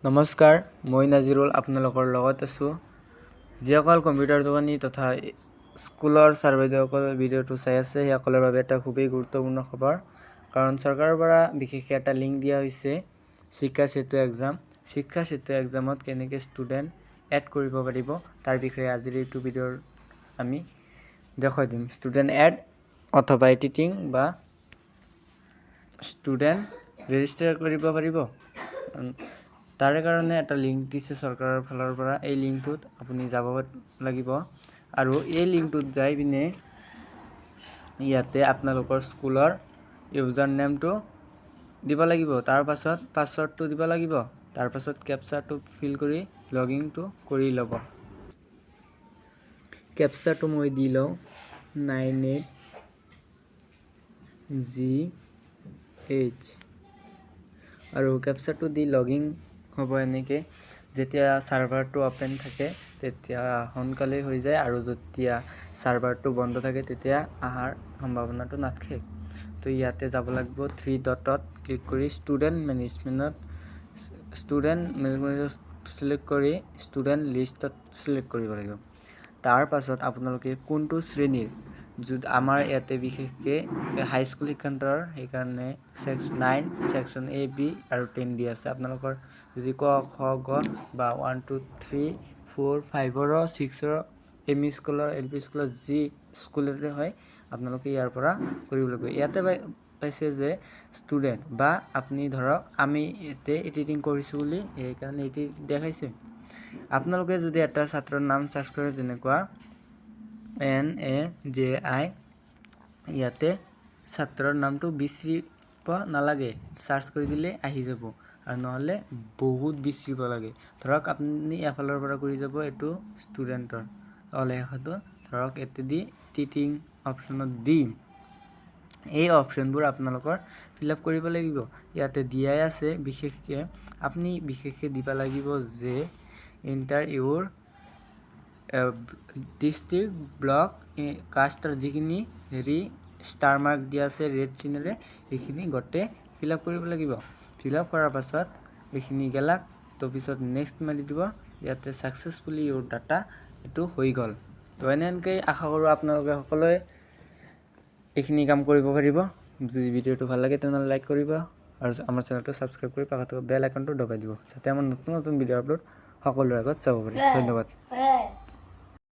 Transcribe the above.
নমস্কাৰ, মই নাজিৰুল আপোনালোকৰ লগত আছোঁ। যিসকল কম্পিউটাৰ দোকানী তথা স্কুলৰ ছাৰ বাইদেউসকল ভিডিঅ'টো চাই আছে, সেইসকলৰ বাবে এটা খুবেই গুৰুত্বপূৰ্ণ খবৰ। কাৰণ চৰকাৰৰ পৰা বিশেষকৈ এটা লিংক দিয়া হৈছে, শিক্ষা সেতু এক্সাম। শিক্ষা সেতু এক্সামত কেনেকৈ ষ্টুডেণ্ট এড কৰিব পাৰিব, তাৰ বিষয়ে আজিৰ এইটো ভিডিঅ'ৰ আমি দেখুৱাই দিম। ষ্টুডেণ্ট এড অথবা এডিটিং বা ষ্টুডেণ্ট ৰেজিষ্টাৰ কৰিব পাৰিব, তাৰে কাৰণে এটা লিংক দিছে চৰকাৰৰ ফালৰ পৰা। এই লিংকটোত আপুনি যাব লাগিব আৰু এই লিংকটোত যাই পিনে ইয়াতে আপোনালোকৰ স্কুলৰ ইউজাৰ নেমটো দিব লাগিব, তাৰ পাছত পাছৱৰ্ডটো দিব লাগিব, তাৰপাছত কেপচাটো ফিল কৰি লগ ইনটো কৰি ল'ব। কেপচাটো মই দি লওঁ, 98GH। আৰু কেপচাটো দি লগ ইন হ'ব এনেকৈ। যেতিয়া ছাৰ্ভাৰটো অ'পেন থাকে, তেতিয়া সোনকালেই হৈ যায় আৰু যেতিয়া ছাৰ্ভাৰটো বন্ধ থাকে, তেতিয়া অহাৰ সম্ভাৱনাটো নাথাকে। তো ইয়াতে যাব লাগিব, থ্ৰী ডটত ক্লিক কৰি ষ্টুডেণ্ট মেনেজমেণ্টত, ষ্টুডেণ্ট মেনেজমেণ্টত চিলেক্ট কৰি ষ্টুডেণ্ট লিষ্টত চিলেক্ট কৰিব লাগিব। তাৰ পাছত আপোনালোকে কোনটো শ্ৰেণীৰ, য'ত আমাৰ ইয়াতে বিশেষকৈ হাইস্কুল শিক্ষান্তৰ, সেইকাৰণে 9 ছেকশ্যন এ, বি আৰু 10 দি আছে। আপোনালোকৰ যদি ক, খ, গ বা ওৱান, টু, থ্ৰী, ফ'ৰ, ফাইভৰো, ছিক্সৰ, এম ই স্কুলৰ, এল পি স্কুলৰ, যি স্কুলতে হয়, আপোনালোকে ইয়াৰ পৰা কৰিব লাগিব। ইয়াতে পাইছে যে ষ্টুডেণ্ট বা আপুনি ধৰক আমি ইয়াতে এডিটিং কৰিছোঁ বুলি সেইকাৰণে এডিট দেখাইছে। আপোনালোকে যদি এটা ছাত্ৰৰ নাম চাৰ্চ কৰে, যেনেকুৱা NAJI, ইয়াতে ছাত্ৰৰ নামটো বিচাৰিব নালাগে, চাৰ্চ কৰি দিলে আহি যাব। আৰু নহ'লে বহুত বিচাৰিব লাগে। ধৰক আপুনি এফালৰ পৰা কৰি যাব, এইটো ষ্টুডেণ্টৰ অলেখাটো ধৰক ইয়াতে দি এডিটিং অপশ্যনত দি এই অপশ্যনবোৰ আপোনালোকৰ ফিল আপ কৰিব লাগিব। ইয়াতে দিয়াই আছে। বিশেষকৈ আপুনি বিশেষকৈ দিব লাগিব যে এণ্টাৰ ইউৰ ডিষ্ট্ৰিক্ট, ব্লক, কাষ্টৰ যিখিনি হেৰি ষ্টাৰ মাৰ্ক দিয়া আছে ৰেড চিনেৰে, এইখিনি গোটেই ফিল আপ কৰিব লাগিব। ফিল আপ কৰাৰ পাছত এইখিনি গেলাক, তো পিছত নেক্সট মাৰি দিব। ইয়াতে ছাকচেছফুলি ইউৰ ডাটা এইটো হৈ গ'ল। তো এনেকৈ আশা কৰোঁ আপোনালোকে সকলোৱে এইখিনি কাম কৰিব পাৰিব। যদি ভিডিঅ'টো ভাল লাগে, তেনেহ'লে লাইক কৰিব আৰু আমাৰ চেনেলটো ছাবস্ক্ৰাইব কৰি পাশত থকা বেল আইকনটো দবাই দিব, যাতে আমাৰ নতুন নতুন ভিডিঅ' আপলোড সকলোৰে আগত চাব পাৰি। ধন্যবাদ।